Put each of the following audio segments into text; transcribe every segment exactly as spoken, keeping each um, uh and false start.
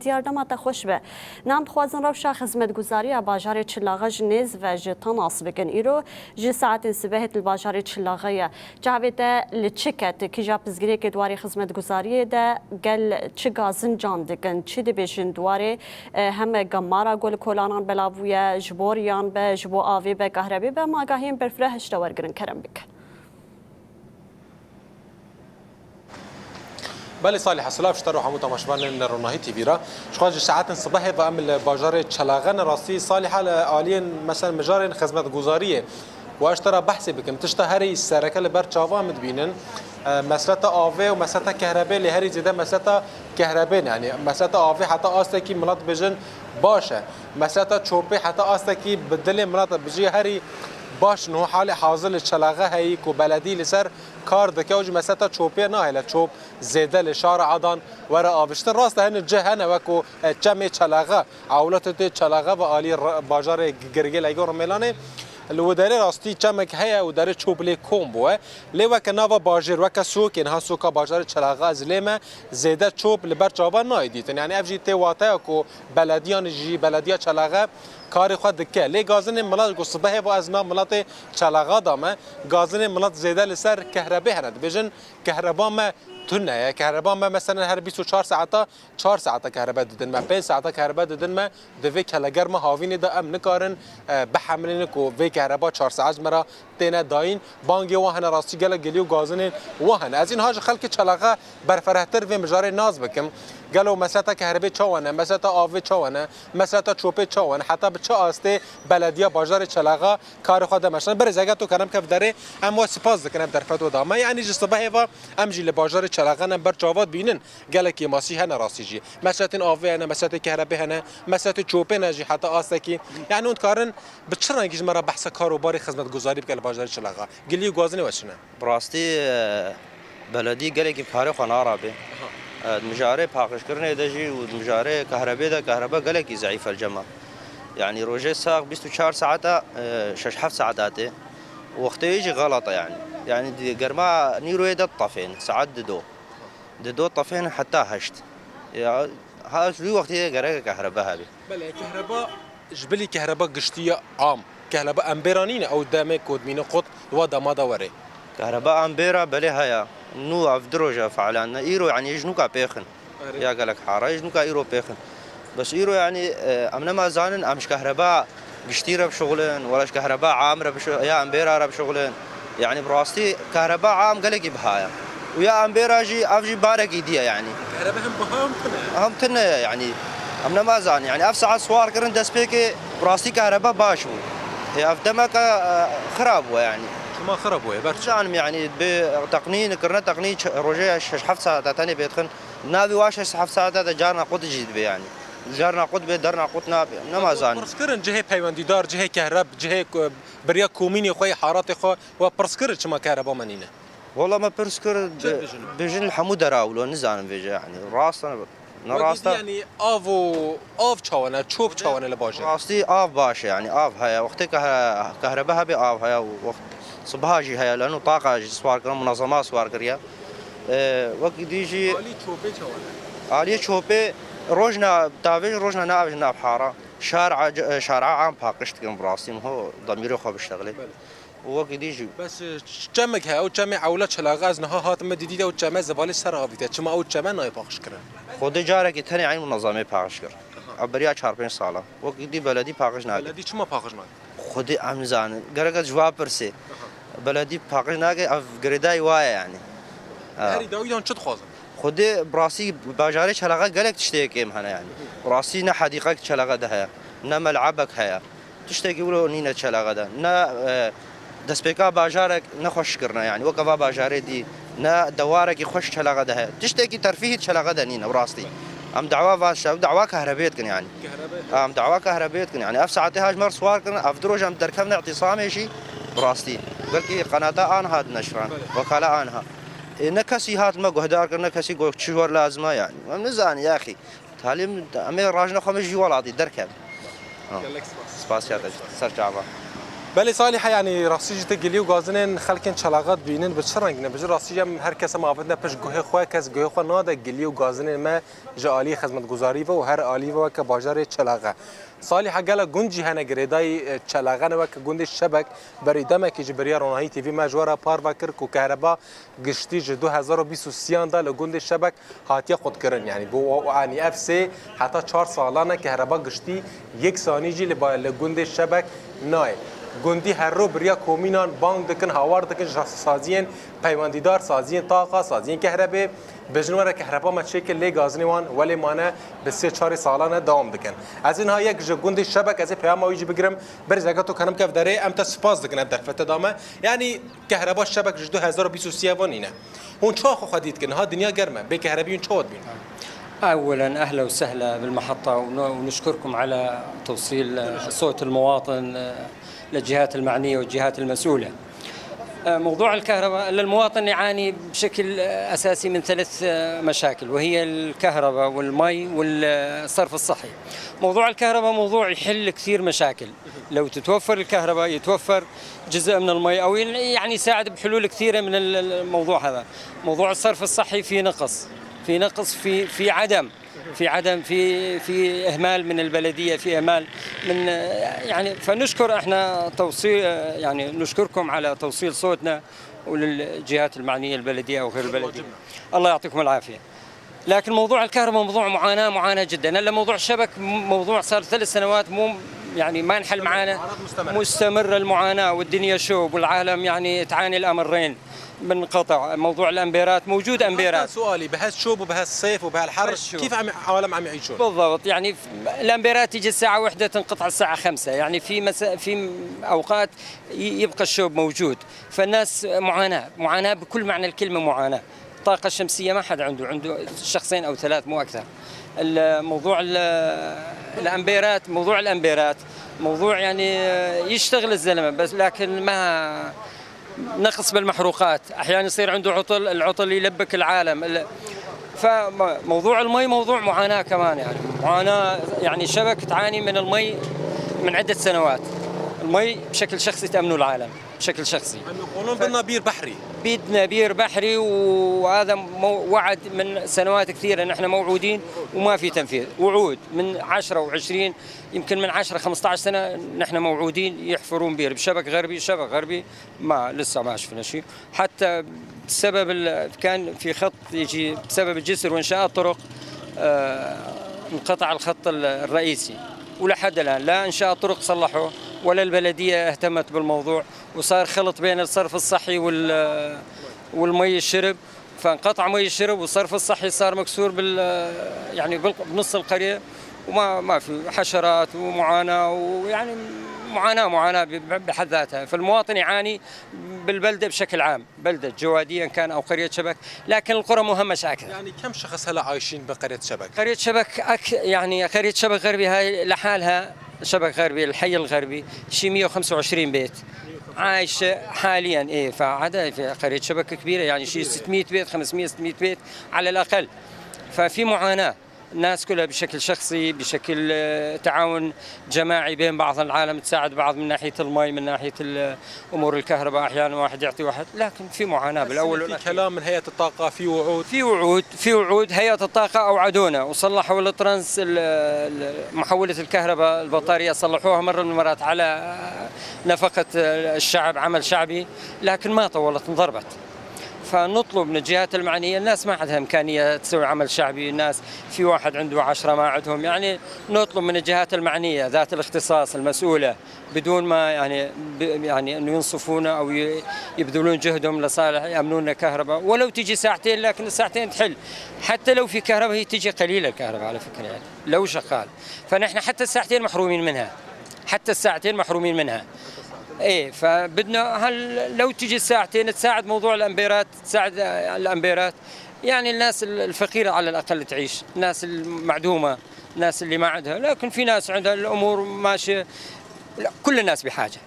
Diyar, dema te xweş be. Nam dixwazin rewşa xizmetguzariya bajarê Çilaxa ji nêz ve ji te nas bikin. Îro ji saetên sibehê tu li bajarê Çilaxa ye. Çavê te li çi ket? Kîja pizgirêkê di warê xizmetguzariyê de gel çi gazin can dikin? Çi dibêjin di warê, e, hem gemara ku li kolanan belav bûye, ji bo riyan be, ji bo avê be, kahrebê be, em agahiyên berfireh ji te wergirin, kerem bike. Belê Salîha, silav ji te re û hemû temaşevanên Ronahî T V re. Ji xwe ji saetên sibehê ve em li bajarê Çelaxe ne, rastî Salîha li aliyên, mesela, mijarên xizmetguzariyê û ez ji te re behsê bikim. Tişta herî sereke li ber çava min dibînin, e, mesleta avê û mesleta kehrebê, lê herî zêde mesleta kehrebê ne. Yanî mesleta avê heta astekî milet dibêjin baş e. Mesleta çopê heta astekî bi dilê milet e, bijî herî baş niho halê hazir li Çelaxe heyî ku beledî li ser kar dike û ji mesleta çopê nahêle çop zêde li şara Adan were aviştin. Rast e, hene cih hene wek ku, e, çemê Çelaxe, ewletê tê Çelaxe ve alî r-, bajarê Girgê Legê û Rimêlanê. Li wê derê rastî çemek heye û derê çop lê kom bûye. Lê weke nava bajêr, weke sokê, niha soka bajarê Çelaxe ez lê me, zêde çop li ber çava nayê dîtin. Yanî ev jî tê wateya ku belediyan jî, belediya Çelaxe karê xwe dike. Lê gazinên milet ku sibehê ve ez nav miletê Çelaxa da me, gazinên milet zêde li ser kehrebê hene. Dibêjin kehreba me tune ye. Kehreba me, meselen, her bîst û çar saeta, çar saeta kehrebe didin me, pênc saeta kehrebe didin me. Di vê kelegerma havînê de em nikarin, e, bihemilînin ku vê kehreba çar saet ji me re têne dayîn. Bangê wan hene, rastî gelek gilî û gazinên wan hene. Ez ê niha ji xelkê Çelaxe berfirehtir vê mijarê nas bikim. Gelo mesleta kehrebê çawa ne? Mesleta avê çawa ne? Mesleta çopê çawa ne? Heta bi çi astê belediya bajarê Çelaxe karê xwe de meşan? Berê zege to kerem kev derê, em we spas dikin, ev derfet we da me. Yanî ji sibehê ve em jî li bajarê Çelaxe ne, ber çava dibînin gelek kêmasî hene rastî jî. Mesletên avê hene, mesletê kehrebê hene, mesletê çopê ne jî heta astekî. Yanî hûn dikarin bi çi rengî ji me re behsa kar û barê xizmetguzarî bike li bajarê Çelaxe? Gilî û gazinê we çi ne? Bi rastî, e, beledî gelekî bi karê xwe narabe. Aha. E, di mijarê paqijkirinê de jî û di mijarê kehrebê de, kehrebe gelekî zeîf e li cem me. Yanî rojê sax bîst û çar saeta, e, şeş heft saeta tê. Wextê jî xelet e yanî. Yanî di germa nîroyê de ditefên, saet dido. Dido tefên heta heşt. Ya, ha ji wî wextê gerek kehrebe hebe. Belê, kehreba, ji bilî kehreba giştî ya am, kehreba embêra nîne, ew demê ku dimîne qut, li wa dema de were. Kehreba embêra belê heye. Nû ev du roj e felan ne. Îro, yanî, ji nûka pêxin. Erê. Ya gelek hara, ji nûka îro pêxin. Bes îro, yanî, e, em nema zanin, em ji kehreba giştî re bişuxulin, wela ji kehreba am re bişu-, ya embêra re bişuxulin. Yanî bi rastî kehreba am gelekî biha ye. Û ya embêra jî, ev jî barekî dî ye yanî. Kehreba hem biha hem tune ye. Hem tune ye yanî. Em nema zanî. Yanî ev saet siwar kirin destpêkê bi rastî kehreba baş bû. Ê ev demeke, e, xirab bû yanî. Çima xirab bûye? Ber çi? Nizanim yanî bi teqnîn, kirine teqnîn ç-, rojê şeş heft saet e tenê pê dixin. Navê wa şeş heft saete de carna qut jî dibe yanî. Carna qut be, derna qut nabe. Nema zanî. Pirs kirin cihê peywendîdar, cihê kehreb, cihê ku-, biriya komînê xwe yê haratê xwe we pirs kirin çima kehreba me nîne? Wala me pirs kir, Çi be-, dibêjin? Bêjin li hemû dera wilo, nizanim vêce yanî. Rast e, ne Wekî rast e. Yanî av û, av çawa ne, çop çawa ne li bajêr? Rastî av baş e yanî, av heye. Wextê keh-, kehrebe hebe av heye û wext sibaha jî heye. Leno taqa jî siwar kirin, munezema siwar kiriye. E, wekî dî jî Alî çopê çawa ne? Aliyê çopê rojna tavê jî rojna navê jî nav hara. Şara, şara am paqij dikin bi rastî min ho demîrê xwe biştexilê. Belê. Û wekî dî jî Bes, e, çemek heye, ew çemê ewla Çelaxe ez niha hatime dîdî de ew çeme zivalê ser avîte. Çima ew çeme nayê paqij kirin? Xwedê carekî tenê eyn munezemê paqij kir. Aha. Ev beriya çar pênc sala. Wekî dî beledî paqij nake. Beledî çima paqij nake? Xwedê em nizanin. Gerek ez ji wa pirsê. Aha. Beledî paqij nake, ev girêdayî wa ye yanî. Ha. Herî dawî yan çi dixwazin? Xwedê bi rastî bajarê Çelaxe gelek tiştê kêm hene yanî. Bi rastî ne hedîqek Çelaxe de heye, ne melebek heye. Tiştekî wilo nîne Çelaxe de. Ne, e, destpêka bajarek ne xweş kirine, yanî weke va bajarê dî, ne dewarekî xweş Çelaxe de heye. Tiştekî terfîhî Çelaxe de nîne, bi rastî. Em dawa va şev, dawa kehrebê dikin yanî. Kehrebê. Em dawa kehrebê dikin yanî. Ev saetê ha ji me re siwar kirin, ev du roj em derkevne îtîsamê jî, bi rastî. Belkî qenata anha dineşiran, Belê. Wekala anha. Ê, ne kesî hat me guhdar kir, ne kesî got çi ji we re lazim e yanî. Em nizanin yaxî. Talî min, em ê rajine xwe min ji welatî derkevin. Ha. Gelek spas. Spasiya te, ser çava. Belê Salîhe, yanî rastî jî tu gilî û gazinên xelkên Çelaxa dibînin, bi çi reng ne? Bi jî rastî jî em her kes em avêtine pişt guhê xwe, kes guhê xwe nade gilî û gazinên me ji aliyê xizmetguzarî ve û her aliyî ve weke bajarê Çelaxe. Salîhe, gela gund jî hene girêdayî, e, Çelaxe ne weke gundê Şebek, berî demekê jî beriya Ronahî T V me ji we re parve kir ku kehreba giştî ji du hezar û bîst û sêyan de li gundê Şebek hatiye qutkirin. Yanî bo, yanî ev sê heta çar salan e kehreba giştî yeksanî jî li ba, li gundê Şebek nayê. Gundî her roj beriya komînan bang dikin, hawar dikin ji saziyên peywendîdar, saziyên taxa, saziyên kehrebê. Bêjin were kehreba me çêkir lê gazinê wan welê mane bi sê çarê salan e dewam dikin. Ez ê niha yek ji gundê Şebek ez ê peyama wî jî bigirim. Berî zeka tu kanim kev derê, em te spas dikin ev derfete da me. Yanî kehreba Şebek ji du hezar û bîst û sê ve nîne. Hûn çawa xwe xwedî dikin? Ha dinya germ e. Bê kehreba hûn çawa dibînin? أولا أهلا وسهلا بالمحطة ون- ونشكركم على توصيل صوت المواطن للجهات المعنية والجهات المسؤولة. موضوع الكهرباء للمواطن يعاني بشكل أساسي من ثلاث مشاكل، وهي الكهرباء والمي والصرف الصحي. موضوع الكهرباء موضوع يحل كثير مشاكل. لو تتوفر الكهرباء يتوفر جزء من المي، أو يعني يساعد بحلول كثيرة من ال- الموضوع هذا. موضوع الصرف الصحي في نقص، في نقص، في في عدم، في عدم، في في إهمال من البلدية، في إهمال من، يعني، فنشكر احنا توصيل، يعني، نشكركم على توصيل صوتنا وللجهات المعنية، البلدية أو غير البلدية. الله يعطيكم العافية. لكن موضوع الكهرباء موضوع معاناة، معاناة جدًا. هلا موضوع الشبك م- موضوع صار ثلاث سنوات مو، يعني، ما انحل معانا. مستمرة المعاناة والدنيا شوب والعالم، يعني، تعاني الأمرين من قطع. موضوع الأمبيرات موجود، أمبيرات. سؤالي، بهالشوب وبهالصيف وبهالحر، بهالشوب. كيف عم عالم عم يعيشون؟ بالضبط، يعني، ف- الأمبيرات تيجي الساعة واحدة تنقطع الساعة خمسة، يعني، في مس- في أوقات ي- يبقى الشوب موجود. فالناس معاناة، معاناة بكل معنى الكلمة، معاناة. الطاقة الشمسية ما حدا عنده، عنده شخصين أو ثلاث، مو أكثر. الموضوع ال- الأمبيرات، موضوع الأمبيرات موضوع، يعني، يشتغل الزلمة، بس لكن ما، نقص بالمحروقات، أحيانًا يصير عنده عطل، العطل يلبك العالم. ال- فموضوع المي موضوع معاناة كمان، يعني، معاناة، يعني، شبك تعاني من المي من عدة سنوات. المي بشكل شخصي تأمنه العالم، بشكل شخصي. عم يقولون ف- بدنا بير بحري. بدنا بير بحري، وهذا مو-، وعد من سنوات كثيرة نحن موعودين وما في تنفيذ. وعود من عشرة وعشرين، يمكن من عشرة خمستاش سنة نحن موعودين يحفرون بير بشبك غربي، شبك غربي، ما، لسه ما شفنا شيء. حتى بسبب ال-، كان في خط يجي بسبب الجسر وإنشاء الطرق، آه، انقطع الخط ال-، الرئيسي، ولحد الآن لا إنشاء الطرق صلحوه ولا البلدية اهتمت بالموضوع، وصار خلط بين الصرف الصحي وال-، والمي الشرب، فانقطع مي الشرب والصرف الصحي صار مكسور بال-، يعني بال-، بنص القرية، وما، ما في حشرات ومعاناة، ويعني معاناة، معاناة ب-، بحد ذاتها. فالمواطن يعاني بالبلدة بشكل عام، بلدة جوادية إن كان أو قرية شبك، لكن القرى مهمشة أكثر. يعني كم شخص هلا عايشين بقرية شبك؟ قرية شبك أك-، يعني قرية شبك غربي هاي لحالها، شبك غربي، الحي الغربي، شي مية وخمسة وعشرين بيت عايش حاليًا. إيه، فعدا في قرية شبك كبيرة، يعني شي ستمية بيت، خمسمية، ستمية بيت على الأقل. ففي معاناة. الناس كلها بشكل شخصي، بشكل، آه، تعاون جماعي بين بعض العالم، تساعد بعض من ناحية المي، من ناحية ال-، أمور الكهرباء، أحيانًا واحد يعطي واحد، لكن في معاناة بالأول في والأخير. كلام من هيئة الطاقة، في وعود؟ في وعود، في وعود. هيئة الطاقة أوعدونا وصلحوا الترانس، ال-، ال-، محولة الكهرباء، البطارية، صلحوها مرة من المرات على نفقة الشعب، عمل شعبي، لكن ما طولت، انضربت. فنطلب من الجهات المعنية، الناس ما عندها إمكانية تسوي عمل شعبي، الناس في واحد عنده عشرة ما عندهم، يعني نطلب من الجهات المعنية ذات الاختصاص المسؤولة بدون ما، يعني، ب-، يعني إنه ينصفونا أو ي-، يبذلون جهدهم لصالح يأمنون لنا كهرباء، ولو تجي ساعتين، لكن الساعتين تحل، حتى لو في كهرباء هي تجي قليلة الكهرباء على فكرة، يعني لو شغال، فنحن حتى الساعتين محرومين منها، حتى الساعتين محرومين منها. ايه، فبدنا هل لو تجي ساعتين تساعد موضوع الامبيرات، تساعد الامبيرات، يعني الناس الفقيرة على الاقل تعيش، الناس المعدومة، الناس اللي ما عندها، لكن في ناس عندها الامور ماشية. لا، كل الناس بحاجة.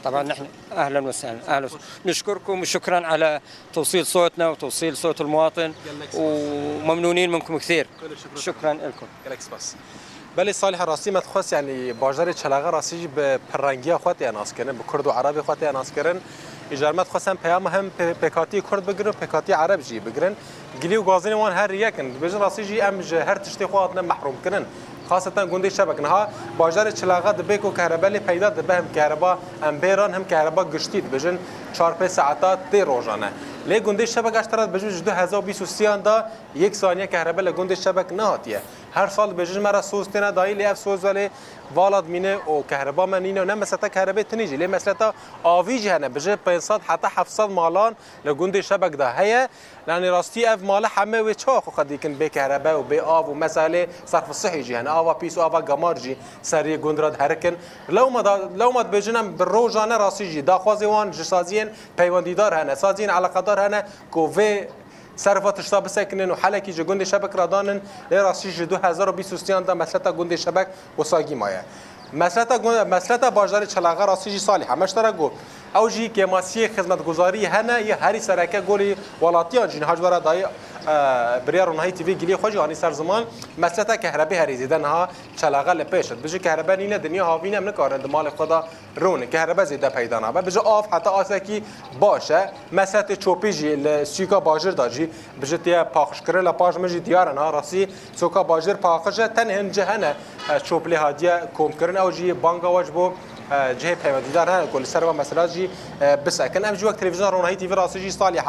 طبعًا نحن اهلًا وسهلًا، اهلًا وسهلًا. نشكركم وشكرًا على توصيل صوتنا وتوصيل صوت المواطن، وممنونين منكم كثير. شكرًا لكم. Gelek spas. Belê Salih, rastî me dixwest, yanî bajarê Çelaxe rastî jî bi pirrengiya xwe tê naskirin, bi Kurd û Erebê xwe tê naskirin. Îcar me dixwest hem peyama hem pê-, pêkhatiyê Kurd bigirin û pêkhatiyê Ereb jî bigirin. Gilî û gazinên wan her yek in. Dibêjin rastî jî em ji her tiştê xwe hatine mehrûmkirin. Xaseten gundê Şebek niha bajarê Çelaxe dibê ku kehrebe lê peyda dibe, hem kehreba em bêran hem kehreba giştî dibêjin çar pênc saeta tê rojane. Lê gundê Şebek ez te re dibêjim ji du hezar û bîst û sêyan de yek saniye kehrebe li gundê Şebek nehatiye. Her sal dibêjin me re soz têne dayî, lê ev soz welê vala dimîne û kehreba me nîne û ne meseta kehrebê tinî jî, lê meseta avî jî hene. Bijî pênc sed heta heft sed malan li gundê Şebek de heye. Yanî rastî ev male heme wê çawa xwe xwedî kin bê kehrebe û bê av û meselê serf sihî jî hene. Ava pîs û ava gemar jî seriyê gund re diherikin. Lewma da, lewma dibêjin em bi rojane rastî jî daxwazê wan ji saziyên peywendîdar hene, saziyên eleqedar hene ku vê serfa tişta bisekinin û helekî ji gundê Şebek re danin, lê rastî ji du hezar û bîst û sêyan de mesleta gundê Şebek wisa gî maye. Mesleta gun-, mesleta bajarê Çelaxe rastî jî Salih, me ji te re got, ew jî kêmasiyê xizmetguzarî hene, yê herî sereke golî welatiyan jî niha ji we re dayî, e, biryar Ronahî T V giliyê xwe jî anî ser ziman, mesleta kehrebê herî zêde niha Çelaxe li pêş e. Dibêjin kehrebe nîne, dinya havîn e, em nikarin di malê xwe de rûnin. Kehrebe zêde peyda nabe. Bijî av heta asekî baş e. Mesletê çopî jî li sûka bajêr de jî bijî tê paqijkirin. Li paş min jî diyar e, niha rastî sûka bajêr paqij e. Tenê hin cih hene, e, çop lê hatiye komkirin. Ew jî banga we ji bo, e, cihê peywendîdar hene ku li ser van mesela jî, e, bisekin. Em jî wek televîzyona Ronahî T V rastî jî Salih,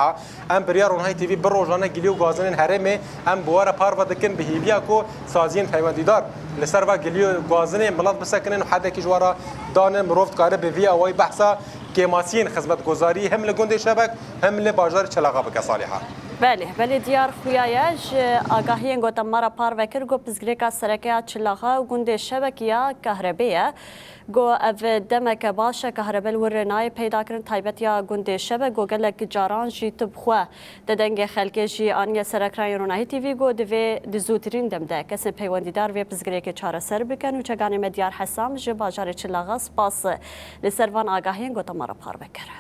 em biryar Ronahî T V bi rojane gilî û gazinên herêmê em bi we re parve dikin, bi hêviya ku saziyên peywendîdar li ser va gilî û gazinê milet bisekinin û hedekî ji we re danin, mirov dikare bi vî awayî behsa kêmasiyên xizmetguzarî hem li gundê Şebek hem li bajarê Çelaxe bike, Salih. Belê, belê, diyar xuya ye. Ji agahiyên ku te me re parve kir, ku pirsgirêka sereke ya Çelaxe û gundê Şebek ya kahrebê ye. Got, ev demeke baş e, kahrebe li wir nayê peyda kirin, taybet ya gundê Şebek, got, gelek caran jî tu bi xwe di dengê xelkê jî aniye ser ekranên Ronahî T V, got, divê di zûtirîn dem de kesên peywendîdar vê pirsgirêkê çareser bikin û çeganê me Diyar Hesam ji bajarê Çilaxa spas li ser van agahiyên ku te me re parve kir.